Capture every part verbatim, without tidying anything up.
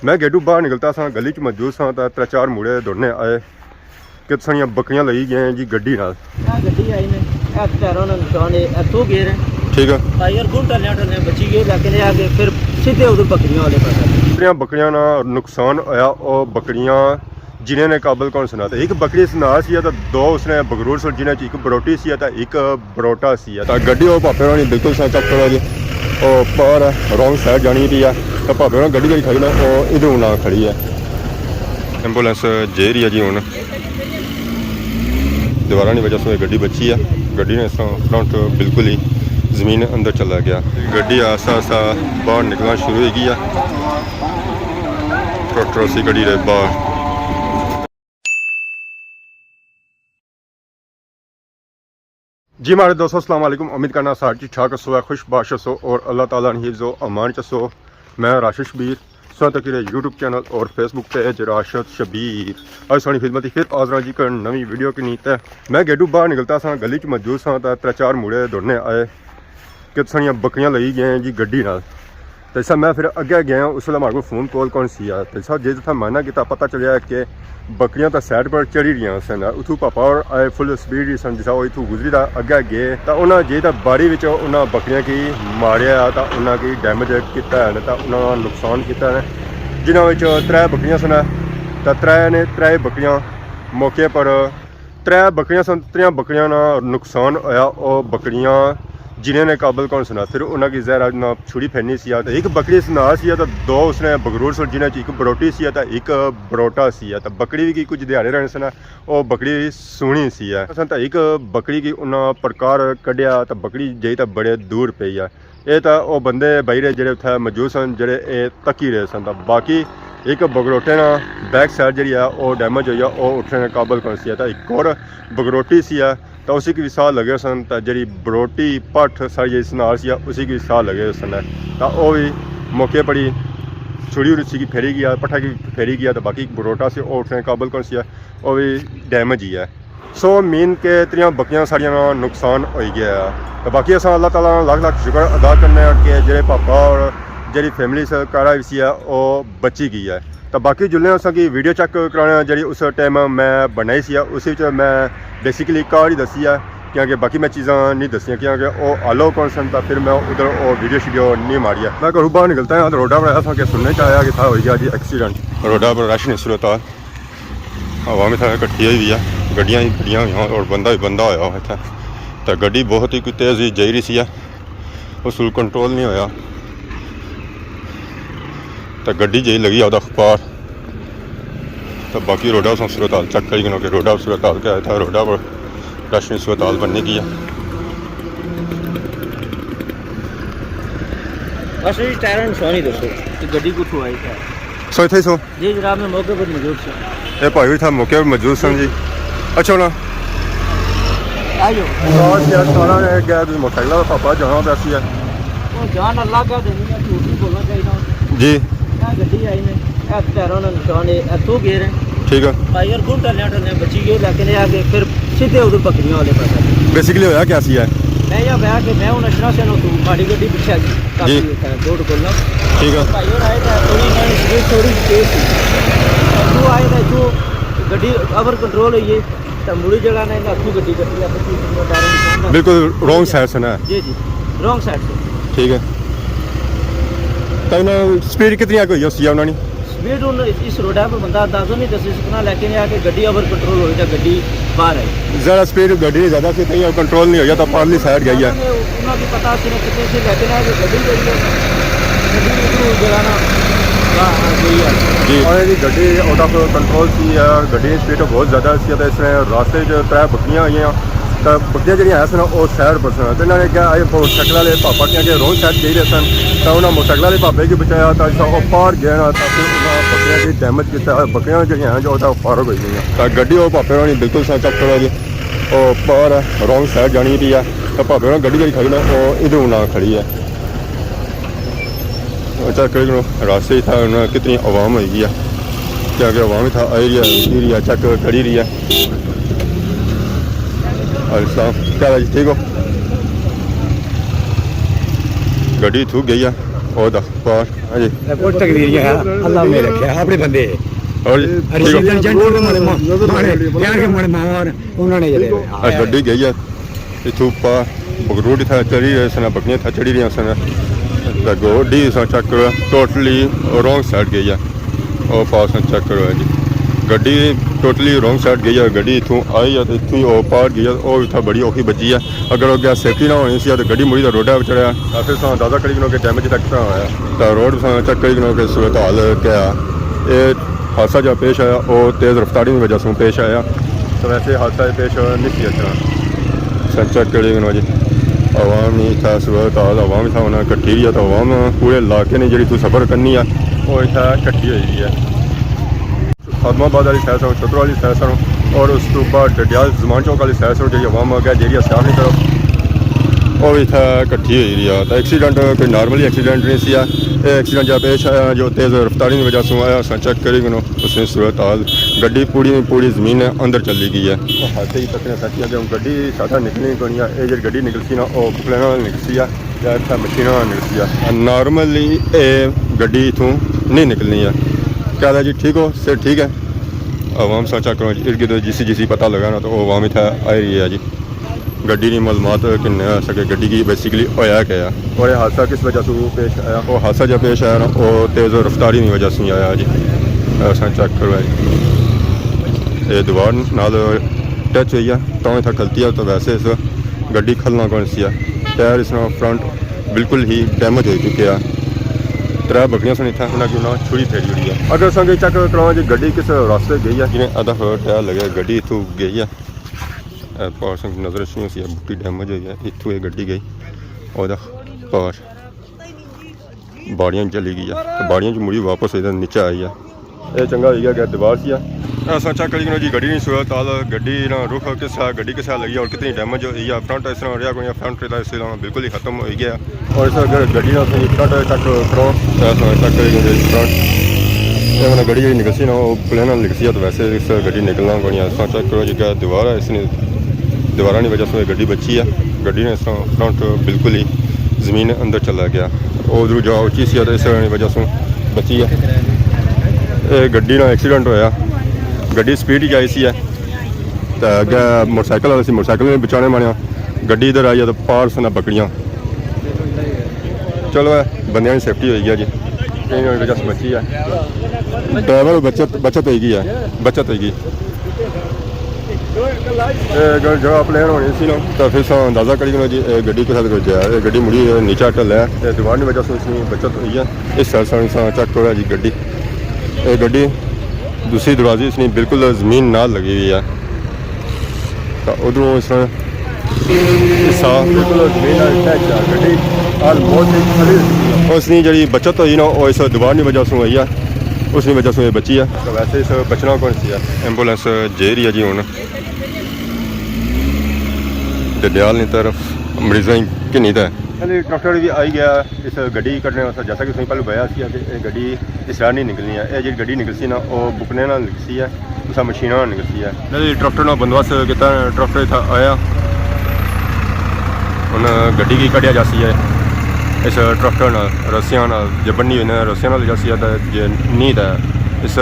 میں گیٹوں باہر نکلتا ساں، گلی چ موجود ساں، تاں ترے چار مڑے دوڑنے آئے کہ ساڑیاں بکریاں لگی گئے ہیں جی گڈی نال۔ اے گڈی آئی نے، اے ٹائراں نا نقصان ہے، اے تھو گئے ہیں۔ ٹھیک ہے۔ ٹائر گن ٹلیاں ٹلیاں بچی گئے، لیکن اے آ کہ پھر سیدھے ادھر بکریاں والے پاسے۔ جتنیاں بکریاں نا نقصان ہویا، او بکریاں جینے نے قابل کون سنا۔ تے ایک بکری سنا سی، تے دو اس نے بگرور سن، جنہاں چ ایک بروٹی سی، تے ایک بروٹا سی۔ تے گڈی او پاپے ہوراں نی بالکل سا چیک کرو جی، او پار ہے، رانگ سائیڈ جانی پئی ہے۔ تے پاپے ہوراں گڈی جیڑی کھڑی نا، او ادھروں نہ کھڑی ہے۔ ایمبولینس جائی رہی ہے جی ہن۔ دیواراں نی وجہ سے گڈی بچی ہے، گڈی نے اس طرح فرنٹ بالکل ہی زمین اندر چلا گیا۔ گڈی آہستہ آہستہ باہر نکلنا شروع ہوئی گئی ہے۔ ٹریکٹر اسی گڈی دے باہر۔ جی ماڑے دوستو، السلام علیکم۔ امید کرنا سارے ٹھیک ٹھاک ہسو، خوش باش ہسو اور اللہ تعالیٰ نے حفظ و امان چ ہسو۔ میں راشد شبیر، سو تک یوٹیوب چینل اور فیس بک پیج راشد شبیر۔ اج ساڑی خدمت فر حاضر ہاں جی، ایک نوی ویڈیو کی نیت ہے۔ میں گیٹوں باہر نکلتا ساں، گلی چ موجود ساں، تے ترے چار مڑے دوڑنے آئے کہ ساڑیاں بکریاں لگی گئے ہیں جی گڈی نال۔ تے سا میں پھر اگے گیا، اس ویلے ماڑے کول فون کال کون سی آ۔ تے سا جے جتھا میں نہ کیتا، پتہ چلیا کہ بکریاں تاں سائیڈ پر چڑھی رہیاں سن۔ اتھوں پاپا اور آئے فل سپیڈ ہی سن، جسا او اتھوں گزری تاں اگے گئے۔ تاں انہاں جے تاں باڑی وچ انہاں بکریاں کی ماریا، تاں انہاں کی ڈیمیج کیتا ہے، تاں انہاں نا نقصان کیتا ہے۔ جنہاں وچ ترے بکریاں سن، تاں ترے نے ترے بکریاں موقع پر ترے بکریاں سن، تریاں بکریاں نا نقصان ہویا۔ او بکریاں جینے نے قابل کون سنا، پھر انہاں کی زہر نہ چھڑی پھرنی سی۔ تے ایک بکری سنا سی، تے دو اس نے بگرور سن، جنہاں چ ایک بروٹی سی، تے ایک بروٹا سی۔ تے بکری وی کی کچھ دیہاڑے رہنے سن، او بکری سونی سی۔ اساں تے ایک بکری کی انہاں پرکار کڈیا، تے بکری جئی تے بڑے دور پئی ہے۔ اے تاں او بندے بائی رہے جڑے اتھے موجود سن، جڑے اے تکی رہے سن۔ تاں باقی ایک بگروٹے نا بیک سائیڈ جڑی ہے او ڈیمیج ہوئی ہے، او اٹھنے نے قابل کون سی ہے۔ تاں ایک اور بگروٹی سی ہے، تاں اسی کی وی ساہ لگے سن۔ تاں جڑی بروٹی پٹھ ساری جڑی سنار سی ہے، اسی کی وی ساہ لگے سن۔ تاں او وی موقع پر ہی چھڑی اور اسی کی پھیری گیا، پٹھا کی پھیری گیا۔ تاں باقی ایک بگروٹا سی، او اٹھنے نے قابل کون سی ہے، او وی ڈیمیج ہی ہے۔ سو مین کہ تریاں بکریاں ساڑیاں نا نقصان ہوئی گیا ہے۔ تے باقی اساں اللہ تعالیٰ نا لکھ لکھ شکر ادا کرنے آں کہ جڑے پاپا اور جڑی فیملی سے کارا وی سی ہے، او بچی گئی ہے۔ تے باقی جلنے اساں کی ویڈیو چیک کرانے آں، جڑی اس ٹائم میں بنائی سی ہے، اس وچ میں بیسیکلی کار ہی دسی ہے، کیونکہ باقی میں چیزاں نہیں دسیاں، کیونکہ او آلو کون سن، تاں پھر میں ادھر او ویڈیو شیڈیو نہیں ماری ہے۔ میں گھروں باہر نکلتا ہاں، تے روڈا پر ایسا کہ سننے چ آیا کہ تھا ہوئی گیا جی ایکسیڈنٹ۔ روڈا پر رش نہیں صورت حال۔ عوام اتھا کٹھی ہوئی ہوئی ہے، گڈیاں ہی گڈیاں ہوئیاں اور بندہ ہی بندہ ہویا اتھا۔ تے گڈی بہت ہی کوئی تیز ہی جائی رہی سی ہے، اس کول کنٹرول نہیں ہویا۔ تے گڈی جائی لگی آ اودا خپار۔ تے باقی روڈا اس صورت حال چیک کری کنو کہ روڈا صورت حال کیا ہے، اتھا روڈا پر رش نی صورت حال بننی کی ہے۔ بس جی ٹائراں نی نشانی دسو کہ گڈی کتھوں آئی ہے۔ سو اتھے ہی سو۔ جی جناب، میں موقع پر موجود ساں۔ اے بھائی بھی تھا موقع پر موجود سن جی۔ اچھا ہونا۔ آئیو۔ بس یار، سارا اے گیا، تسی موٹرسائیکل والا پاپا جانا پیا سی ہے۔ او جان اللہ کا دینی ہے، جھوٹ نہیں بولنا چاہیے۔ جی۔ اے گڈی آئی نے، اے پیروں نے نشان ہے، اے تو گیر ہیں۔ ٹھیک ہے۔ ٹائر گن ٹلیاں ٹلیاں بچی گئے، لیکن اے آ کہ پھر سیدھے ادھر بکریاں والے پاسے۔ بیسیکلی ہویا کیا سی ہے؟ میں یہ ہویا کہ میں ہوں اچھنا سے نو تو ماڑی گڈی پچھے آ گئی۔ کافی جی۔ اتھا روڈ کھولنا۔ ٹھیک ہے۔ بھائی اور آئے تھے، تھوڑی انہاں نے سپیڈ تھوڑی تیز سی۔ اتھوں آئے تھے، اتھوں گڈی اوور کنٹرول ہوئی ہے، تے مڑی جگہ نے اتھوں گڈی کٹی ہے، پچیس کلو میٹر۔ بالکل رانگ سائیڈ سے نا۔ جی جی، رانگ سائیڈ سے۔ ٹھیک ہے۔ تو انہاں سپیڈ کتنی آ گئی ہوئی سی انہاں نے؟ سپیڈ ہن اس روڈا پر بندہ اندازہ نہیں دسی سکنا، لیکن یہ کہ گڈی اوور کنٹرول ہوئی تے گڈی باہر آئی۔ زیادہ سپیڈ گڈی زیادہ سی، تاں کنٹرول نہیں ہوئی، تاں پارلی سائیڈ گئی ہے۔ انہاں کی پتہ سی نہ کتنے سی، لیکن یہ کہ گڈی جڑی ہے، گڈی ادھروں جڑا نا، آ، آ گئی ہے۔ جی۔ اور یہ گڈی اودا پر کنٹرول سی ہے، گڈی سپیڈ بہت زیادہ سی، تے اس نے راستے چ ترے بکریاں آئیاں۔ تاں بکریاں جڑیاں ہے سن، او سائیڈ پر سن۔ تے انہاں نے کہا، اے موٹرسائیکل والے پاپا کیاں کہ رانگ سائیڈ جائی رہے سن، تاں انہاں موٹرسائیکل والے پاپے کی بچایا، تاں جسا او پار گئے نا، تاں پھر انہاں بکریاں کی ڈیمیج کیتا، بکریاں جڑیاں ہیں جو اتھا فارغ ہوئی گئیاں۔ تاں گڈی او پاپے ہوراں نی بالکل سا چیک کرو جی، او پار ہے، رانگ سائیڈ جانی پئی ہے، تاں پاپے ہوراں گڈی جڑی کھڑی نا، او ادھروں نہ کھڑی ہے۔ اچھا، کئی کنو راستے اتھا ہن کتنی عوام ہوئی گئی ہے، کیونکہ عوام اتھا آئی رہی ہے، رکی رہی ہے، چیک کری رہی ہے۔ وعلیکم السلام، کیا حال ہے جی؟ ٹھیک ہو؟ گڈی اتھوں گئی ہے، او دا پار۔ ہاں جی۔ کوئی تقدیر ہے، اللہ نے رکھا اپنے بندے۔ اور جی، ٹھیک ہو؟ ارشد جنٹ ماڑے ماں، ماڑے پیار کے ماڑے ماں اور انہوں نے جڑے ہوئے۔ آ، گڈی گئی ہے۔ اتھوں پا بکروٹ اتھا چڑھی رہے سن، بکریاں اتھا چڑھی رہی سن۔ تے گڈی سا چیک کرو، ٹوٹلی رانگ سائیڈ گئی ہے۔ او پاس چیک کرو جی، گڈی ٹوٹلی رانگ سائیڈ گئی ہے۔ گڈی اتھوں آئی ہے تے اتھوں او پار گئی ہے، او اتھا بڑی اوکھی بچی ہے۔ اگر او گیا سیفٹی نہ ہونی سی تے گڈی مڑی تے روڈا پر چڑھیا۔ تے پھر ساں اندازہ کری کنو کہ ڈیمیج تک کتنا ہویا۔ تے روڈ ساں چیک کری کنو کہ صورت حال کیا ہے۔ اے حادثہ جو پیش آیا، او تیز رفتاری کی وجہ سے پیش آیا۔ تو ویسے حادثہ پیش نہیں سی اچھا۔ ساں چیک کری کنو جی، عوام نہیں تھا، صورت حال عوام تھا، انہاں کٹھی رہی ہے۔ تو عوام پورے علاقے نے جڑی تو سفر کرنی ہے، وہ اتھا کٹھی ہوئی ہے۔ خادم آباد والی سائیڈ سنو، چترو والی سائیڈ سنو، اور اس تو بعد ڈڈیال زمان چوک والی سائیڈ سنو، جڑی عوام اگے جیریا سیاح نہیں کرو، وہ بھی اتھا کٹھی ہوئی رہی ہے۔ تو ایکسیڈنٹ کوئی نارملی ایکسیڈنٹ نہیں سی ہے۔ یہ ایکسیڈنٹ جا پیش آیا جو تیز رفتاری کی وجہ سے آیا، ساں چیک کری کنو اس نے صورت حال، گڈی پوری پوری زمین اندر چلی گئی ہے۔ حادثے کی تکنے سچ ہے کہ گڈی سادہ نکلنی کونی ہے، یہ جڑی گڈی نکلسی نا، وہ پلینا نکلسی ہے۔ یا اتھا مشیناں نکلسی ہے۔ نارملی اے گڈی اتھوں نہیں نکلنی ہے۔ کیا حال ہے جی، ٹھیک ہو؟ صحت ٹھیک ہے؟ عوام سا چیک کرو جی، ارد گرد جسی جسی پتہ لگا نا تو وہ عوام اتھا آئی رہی ہے جی۔ گڈی نی معلومات کنے آ سکے، گڈی کی بیسیکلی ہویا کیا ہے اور یہ حادثہ کس وجہ سے پیش آیا؟ وہ حادثہ جو پیش آیا نا، وہ تیز رفتاری کی وجہ سے آیا جی۔ ایسا چیک کرو جی، یہ دیوار نال ٹچ ہوئی ہے، تاں اتھا کھلتی ہے۔ تو ویسے اس گڈی کھلنا کون سی ہے۔ ٹائر اس نا فرنٹ بالکل ہی ڈیمیج ہو چکے آ۔ ترے بکریاں سن اتھا، انہاں کی انہاں چھری پھیری ہوئی ہے۔ اگر اساں کی چیک کراواں جی گڈی کس راستے گئی ہے، جنہیں ادھا ٹائر لگے گڈی اتھوں گئی ہے۔ اے پار سن نظر اچھنی ہوسی، اے بوٹی ڈیمیج ہوئی ہے، اتھوں اے گڈی گئی۔ او دا پار باڑیاں چلی گئی ہے، تے باڑیاں چ مڑی واپس ادھر نیچے آئی ہے۔ اے چنگا ہوئی گیا کہ دیوار سی ہے۔ اساں چیک کری کنو جی گڈی نی صورت حال، گڈی نا رخ کس ہے، گڈی کس ہے لگی اور کتنی ڈیمیج ہوئی ہے۔ فرنٹ اس طرح رہیا کوئی، فرنٹ تے اس طرح بالکل ہی ختم ہوئی گیا۔ اور اس اگر گڈی نا تسی فرنٹ چیک کرو، تے اساں چیک کری کنو جی فرنٹ۔ اے والا گڈی جڑی نکلسی نا، او پلین نال نکلسی ہے، تو ویسے اس گڈی نکلنا کوئی نہیں۔ اساں چیک کرو جی کہ دیوار ہے، اس نے دیواراں نی وجہ سے گڈی بچی ہے۔ گڈی نے اس طرح فرنٹ بالکل ہی زمین اندر چلا گیا۔ او ادھروں جا اچی سی تے اس وجہ سوں بچی ہے۔ اے گڈی نال ایکسیڈنٹ ہویا، گڈی سپیڈ ہی جائی سی ہے، تے اگے موٹر سائیکل والا سی، موٹر سائیکل نے بچانے مانیا، گڈی ادھر آئی ہے تے پار سنا بکریاں۔ چلو اے بندیاں نی سیفٹی ہوئی گیا جی، کہیں نہ کہیں وجہ سے بچی ہے۔ ڈرائیور بچت، بچت ہوئی گئی ہے، بچت ہوئی گئی۔ اے اگر جگہ پلین ہونی سی نا، تو پھر ساں اندازہ کری کنو جی، اے گڈی کتھے تک جائے، اے گڈی مڑی نیچے ٹل ہے، اے دیوار نی وجہ سے اس نی بچت ہوئی ہے۔ اس سائیڈ ساں، ساں چیک کرو جی گڈی، اے گڈی دوسری دروازی اس نی بالکل زمین نال لگی ہوئی ہے۔ تو ادھروں اس طرح حصہ بالکل زمین نال اٹیچ ہے، گڈی آلموسٹ ہی کھلی ہوئی ہے۔ اس نی جڑی بچت ہوئی نا، وہ اس دیوار نی وجہ سے ہوئی ہے، اس نی وجہ سے یہ بچی ہے۔ تو ویسے اس بچنا کون سی ہے؟ ایمبولینس جائی رہی ہے جی ہن ڈڈیال نی طرف مریضاں کی گھنی تے۔ چلے، ٹریکٹر بھی آئی گیا اس گڈی کڈنے واسطے، جیسا کہ تساں پہلے بتایا سی کہ اے گڈی اس طرح نہیں نکلنی ہے، اے جڑی گڈی نکلسی نا، او بکنے نال نکلسی ہے، اسا مشیناں نال نکلسی ہے۔ چلے، ٹریکٹر نا بندوبست کیتا، ٹریکٹر اتھا آیا، ہن گڈی کی کڈیا جاسی ہے اس ٹریکٹر نال، رسیاں نال، جے بنی ہوئی نے رسیاں نال جاسی ہے، تے جے نہیں تے اس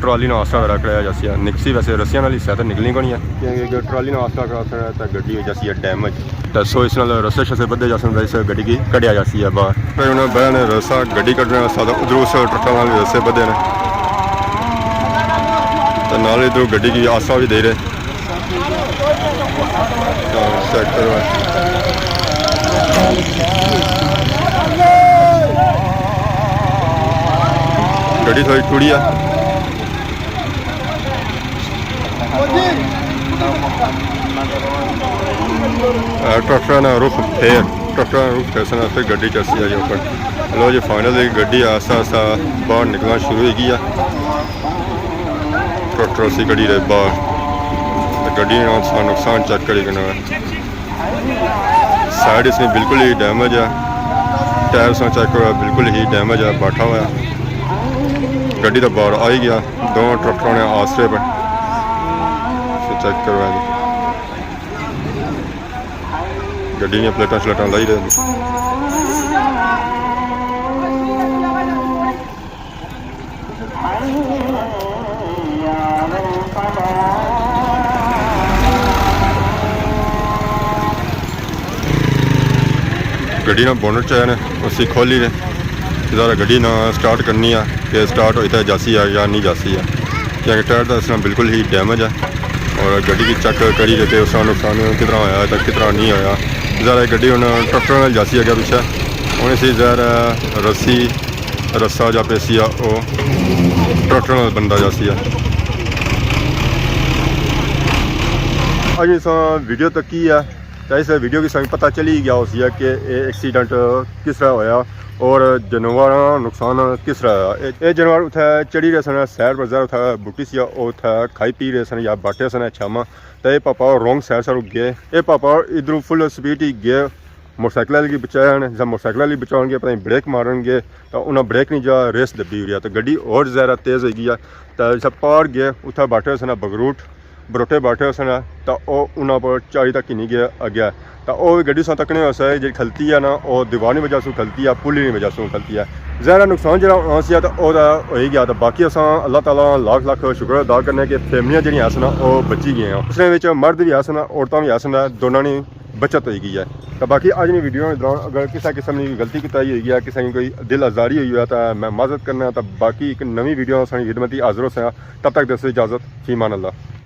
ٹرالی نال آسرا کرا کڈیا جاسی ہے۔ نکسی ویسے رسیاں نال ہی سیٹ نکلنی کونی ہے، کیونکہ اگر ٹرالی نال آسرا کرا تے گڈی ہو جاسی ہے ڈیمیج۔ تے سو اس نال رسے شسے بدھے جاسن تے اس گڈی کی کڈیا جاسی ہے باہر۔ پھر انہاں بہن نے رسا گڈی کڈنے واسطے تے ادھروں اس ٹرکاں نال رسے بدھے نے۔ تے نال ادھروں گڈی کی آسرا بھی دے رہے۔ چیک کرو۔ گڈی تھوڑی ٹوڑی ہے۔ اے ٹریکٹر نا رخ پھیر، ٹریکٹر نا رخ پھیر سنا، پھر گڈی چڑھسی آئی اوپر۔ لو جی، فائنلی گڈی آہستہ آہستہ باہر نکلنا شروع ہوئی گئی ہے۔ ٹریکٹر اسی گڈی دے باہر، تے گڈی نا نقصان، نقصان چیک کری کنا۔ سائیڈ اس نے بالکل ہی ڈیمیج ہے، ٹائر سا چیک کرو، بالکل ہی ڈیمیج ہے، بیٹھا ہوا ہے۔ گڈی تو باہر آئی گیا، دونوں ٹریکٹراں نے آسرے پر۔ سو چیک کرو جی، گڈی نے پلیٹاں شلیٹاں لائی رہے۔ گڈی نا بونٹ چاہے نے، اسی کھولی نے۔ ذرا گڈی نا سٹارٹ کرنی ہے کہ سٹارٹ ہوئی تے جاسی ہے یا نہیں جاسی ہے، کیونکہ ٹائر تو اس نا بالکل ہی ڈیمیج ہے۔ اور گڈی کی چیک کری رہے تے اس نا نقصان کتنا ہویا ہے تے کتنا نہیں ہویا۔ ذرا گڈی ہن ٹریکٹر نال جاسی اگے پچھے، ہن اسی ذرا رسی، رسا جا پیسی آ، او ٹریکٹر نال بندا جاسی آ۔ اج اساں ویڈیو تکی ہے، تے اس ویڈیو کی سامنے پتہ چلی گیا ہوسی ہے کہ اے ایکسیڈنٹ کس طرح ہویا اور جانوراں نقصان کس طرح ہویا۔ اے، اے جانور اتھے چڑھی رہے سن، سیر پر ذرا اتھے بوٹی سی، او اتھے کھائی پی رہے سن یا باٹے سن چھاواں۔ تے اے پاپا رونگ سائیڈ ساروں گئے۔ اے پاپا ادھروں فل سپیڈ ہی گئے، موٹر سائیکل آلے کی بچایا نے، جب موٹر سائیکل آلے کی بچان گئے، پتہ نہیں بریک مارن گئے، تاں انہاں بریک نہیں جا، ریس دبی ہوئی ہے۔ تے گڈی اور زیادہ تیز ہوئی گئی ہے۔ تے جب پار گئے، اتھا بیٹھے ہوئے سن بگروٹ، بروٹے بیٹھے ہوئے سن، تاں او انہاں پر چاری تک ہی نہیں گئے اگے۔ تاں او گڈی ساں تکنے ہوئے سے، جڑی کھلتی ہے نا، او دیوار نی وجہ سوں کھلتی ہے، پلی نی وجہ سوں کھلتی ہے۔ ظاہر ہے نقصان جڑا ہونا سی تاں او تاں ہوئی گیا، تاں باقی اساں اللہ تعالیٰ لاکھ لاکھ شکر ادا کرنے کہ فیملیاں جڑیاں ہیسن او بچی گئیاں۔ اس نے وچ مرد بھی ہیسن، عورتاں بھی ہیسن، دونوں نی بچت ہوئی گئی ہے۔ تاں باقی اج نی ویڈیو دے دوران اگر کسے قسم نی غلطی کتائی ہوئی ہے، کسے نی کوئی دل آزاری ہوئی ہے تاں میں معذرت کرنا، تاں باقی ایک نویں ویڈیو ساڑی خدمت ہی حاضر ہوساں۔ تب تک دیسو اجازت، فی امان اللہ۔